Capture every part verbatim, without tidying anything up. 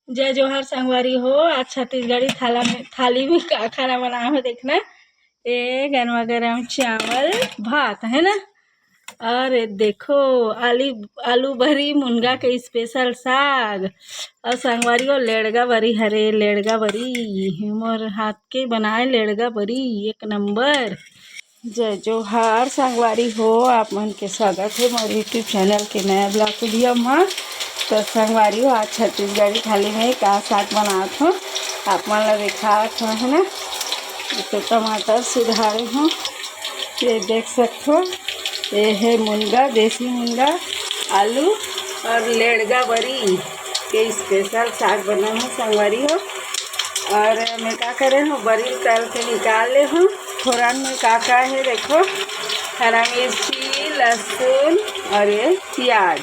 जय जोहार संगवारी हो। आज छत्तीसगढ़ी थाला में, थाली में का खाना बनाए हो देखना। ए गरमा गरम चावल भात है ना, और ये देखो आली आलू बरी मुनगा के स्पेशल साग, और संगवारी हो लेड़गा बरी हरे, लेड़गा बरी मोर हाथ के बनाए लेड़गा बरी एक नंबर। जय जोहार संगवारी हो, आप मन के स्वागत है मोर YouTube चैनल के नया ब्लॉग वीडियो में। तो संगवारी हो, आज छत्तीसगढ़ी थाली में का साग बनात हो, आप मन ला दिखात हो, है ना। तो टमाटर सुधारे हो, ये देख सकत हो, ये है मुनगा, देसी मुनगा, आलू और लेड़गा बरी के स्पेशल साग बना हो संगवारी हो। और मैं का करे हूँ, बरी तल के निकाल ले हूँ। फोरन में का का है देखो, हरा मिर्ची, लहसुन और ये प्याज।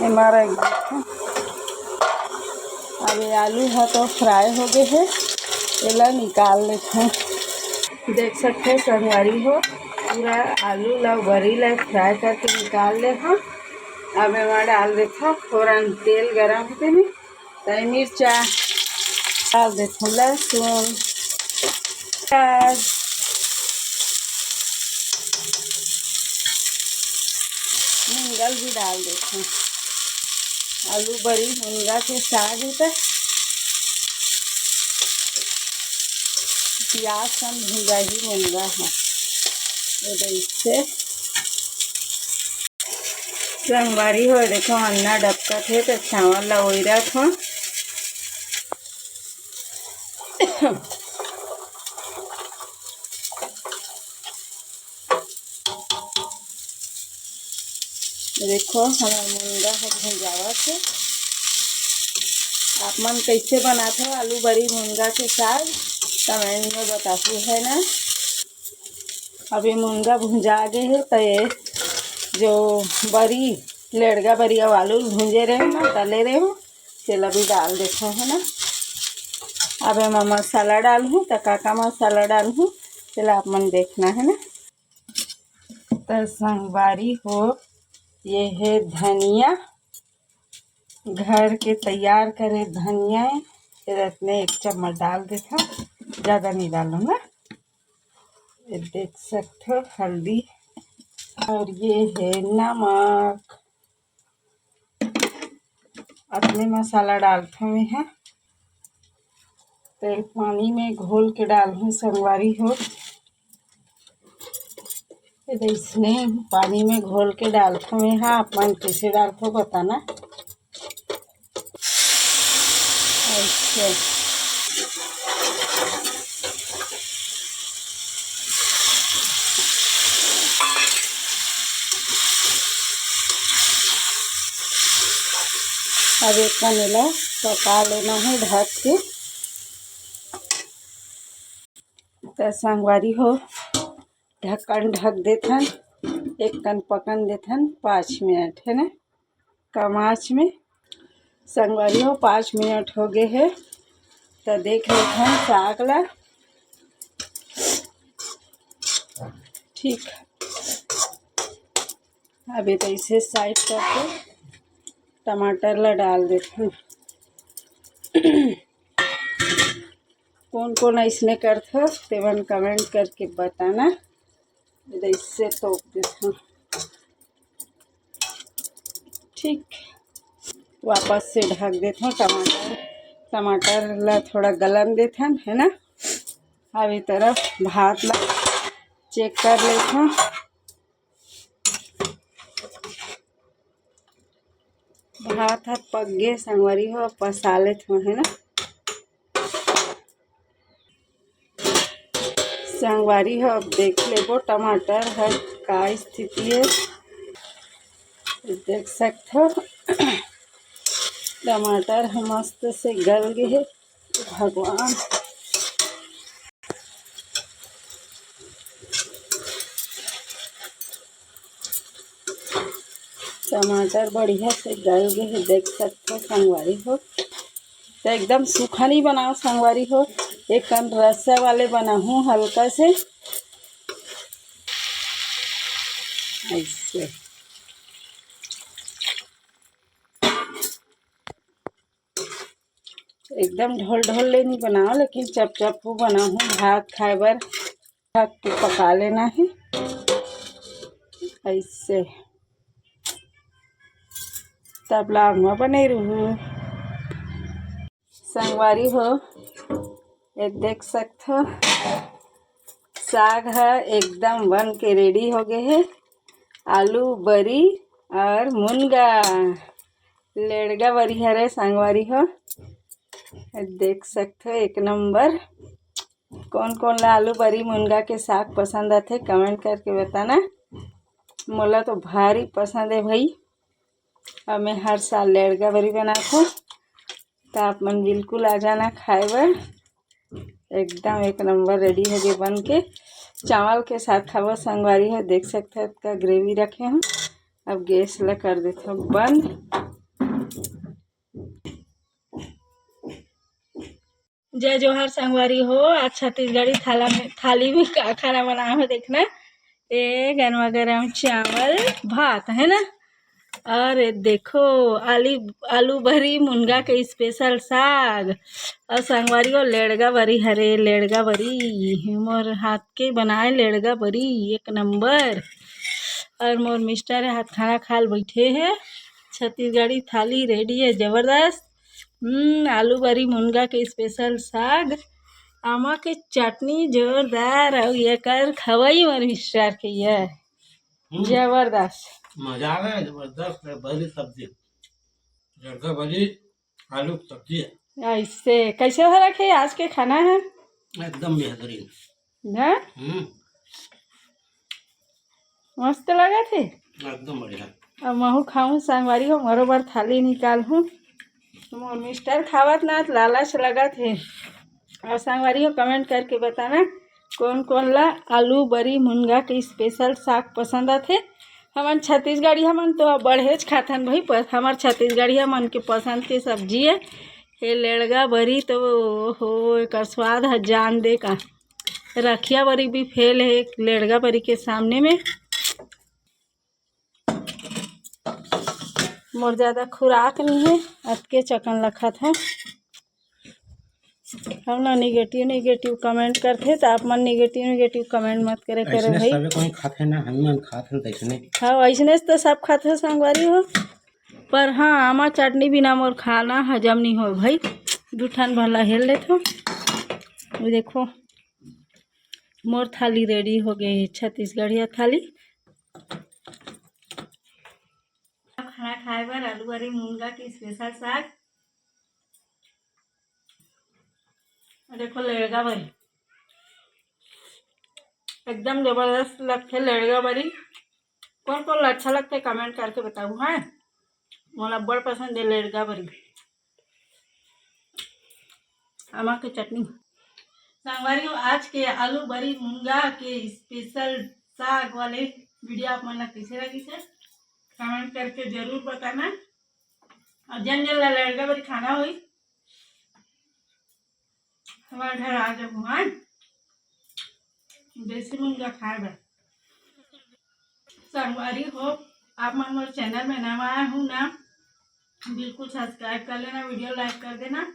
ये मारा एक देखो। अब ये आलू ह तो फ्राई हो गए है, एला निकाल लेथन। देख सकते हो संगवारी हो, पूरा आलू ला बरी ला फ्राई करके निकाल ले हम। अब एमा डाल देथव फोरन तेल गरम होते में, तई मिर्चा डाल देथव, लहसुन, प्याज, मुंगल भी डाल देथव। आलू बरी मुनगा के साग हे त प्याज संग भुंजाही मुनगा ह। ए दई से संगवारी हो, देखो अन्ना डबकत हे त चावल ला ओइरत हो। देखो हमर मुनगा ह भुंजावत हे। आप मन कइसे बनात हो आलू बरी मुनगा के साग, कमेंट में बताहू, है ना। अभी मुनगा भुंजा गे हे, त ये जो बरी, लेड़गा बरी अउ आलू भुंजे रहे ना, तले रहे हो, तेला भी डाल देथव, है ना। अब एमा मसाला डालहूँ, त का का मसाला डालहूँ, तेला आप मन देखना, है ना। त संगवारी हो, ये हे धनिया, घर के तैयार करे धनिया हे, फिर इतने एक चम्मच डाल देथव, ज्यादा नहीं डालूँ ना। ये देख सकथव हल्दी, और ये हे नमक। अतने मसाला डालथव मेहा, तेल पानी में घोल के डालहूँ संगवारी हो। ये अइसने पानी में घोल के डालथव मेहा, आप मन कइसे डालथव बताना। अच्छा, अब एक कन एला पका लेना हे ढक के। त संगवारी हो, ढक्कन ढक देथन, एक कन पकन देथन पाँच मिनट, है ना, कम आँच में। संगवारी हो, पाँच मिनट हो गए हे, त देख लेथन साग ला। ठीक, अभी तो इसे साइड करके टमाटर ला डाल देथन। कोन कोन अइसने करथव, तेमन कमेंट करके बताना। अइसे तोप देथन। ठीक, वापस से ढक देथन। टमाटर, टमाटर ला थोड़ा गलन देथन, है ना। अब ए तरफ भात ला चेक कर लेथन। भात ह पक गे संगवारी हो, पसा लेथव, है ना। संगवारी हो, अब देख लेबो टमाटर ह का स्थिति हे। देख सकथव टमाटर ह मस्त से गल गे हे। भगवान, टमाटर बढ़िया से गल गे हे, देख सकथव संगवारी हो। त एकदम सूखा नहीं बनाओ संगवारी हो, एक कन रस्सा वाले बनाहूँ हल्का से। अइसे एकदम ढोल ढोल ले नहीं बनाओ, लेकिन चप चप वो बनाहूँ भात खाए बर। भात के पका लेना है ऐसे। तब vlog में बने रहू संगवारी हो। ये देख सकथो, साग ह एकदम बन के ready हो गए है। आलू बरी और मुनगा, लेड़गा बरी हरे संगवारी हो। ये देख सकथो, एक नंबर। कौन कौन ला आलू बरी मुनगा के साग पसंद आथे, comment करके बताना। मोला तो भारी पसंद है भाई। अब मैं हर साल लेड़गा बरी बनाथों, तो आप मन बिल्कुल आ जाना खाए बर। एकदम एक नंबर ready हो गए बन के। चावल के साथ खाबो संगवारी हो। देख सकते हो, इतना gravy रखे हूँ। अब गैस ला कर देते हूँ बंद। जय जोहार संगवारी हो। आज छत्तीसगढ़ी थाला में, थाली में का खाना बनाए हो देखना। ए गरमा गरम चावल भात है ना, और ये देखो आली आलू बरी मुनगा के special साग, और संगवारी हो लेड़गा बरी हरे, लेड़गा बरी मोर हाथ के बनाए लेड़गा बरी एक नंबर। और मोर मिस्टर हाथ खाना खाल बैठे है। छत्तीसगढ़ी थाली ready है जबरदस्त। हम्म, आलू बरी मुनगा के special साग, आमा के चटनी जोरदार, और एकर खवई मोर मिस्टर के ये हम्म। जबरदस्त। मजा आ गया, जबरदस्त है बरी सब्जी, लेड़गा बरी आलू की सब्जी है। ऐसे कैसे हो रखे आज के खाना है? एकदम बेहतरीन। ना? हम्म। मस्त लगा थे। एकदम बढ़िया। अब महू खाऊं संगवारी हो, मरो बर थाली निकाल हूँ। मोर मिस्टर खावत ना त लालच लगा थे। और संगवारी हो, comment करके बताना कौन कौन ला आलू बरी मुनगा के special साग पसंद आथे। हमन छत्तीसगढ़ी हमन तो बढ़ेच खाथन भाई, पर हमर छत्तीसगढ़िया मन के पसंद के सब्जी है। ये लेड़गा बरी तो हो, एकर स्वाद ह जान दे का। रखिया बरी भी फेल है लेड़गा बरी के सामने में। मोर ज्यादा खुराक नहीं है, अतके चकन लखत है। हम ना negative negative comment करथे, तो आप मन negative negative comment मत करे करो ऐसने भाई। सबे कोई खाथे ना, हम मन खाथन तैसने। हाँ, ऐसने तो सब खाथे संगवारी हो, पर हाँ, आमा चटनी बिना मोर खाना हजम नहीं हो भाई। दू ठन भला हेल लेथो। वो देखो, मोर थाली ready हो गए है, छत्तीसगढ़िया थाली। खाना खाए बर आलू बरी मुनगा के special साग। और देखो लेड़गा बरी, एकदम जबरदस्त लगथे लेड़गा बरी। कौन कौन ला अच्छा लगथे comment करके बताओ। हाँ, मोला बड़ पसंद है लेड़गा बरी। आमा के चटनी। संगवारी हो, आज के आलू बरी मुनगा के special साग वाले video आप मन ला कैसे लगिस है, comment करके जरूर बताना। और जन जन ला लेड़गा बरी खाना होई, हमारे घर आ जाओ, हाँ, देसी मुनगा खाए बर। संगवारी हो, आप मन मोर channel में नवा आए हो ना, बिल्कुल subscribe कर लेना, video like कर देना,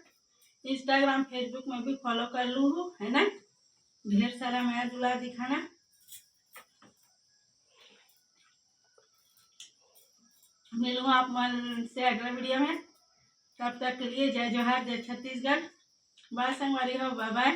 Instagram Facebook में भी follow कर लू हो, है ना। ढेर सारा मया दुलार दिखाना। मिलूँ आप मन से अगला video में, तब तक के लिए जय जोहार, जय छत्तीसगढ़। Bye संगवारी हो, bye bye।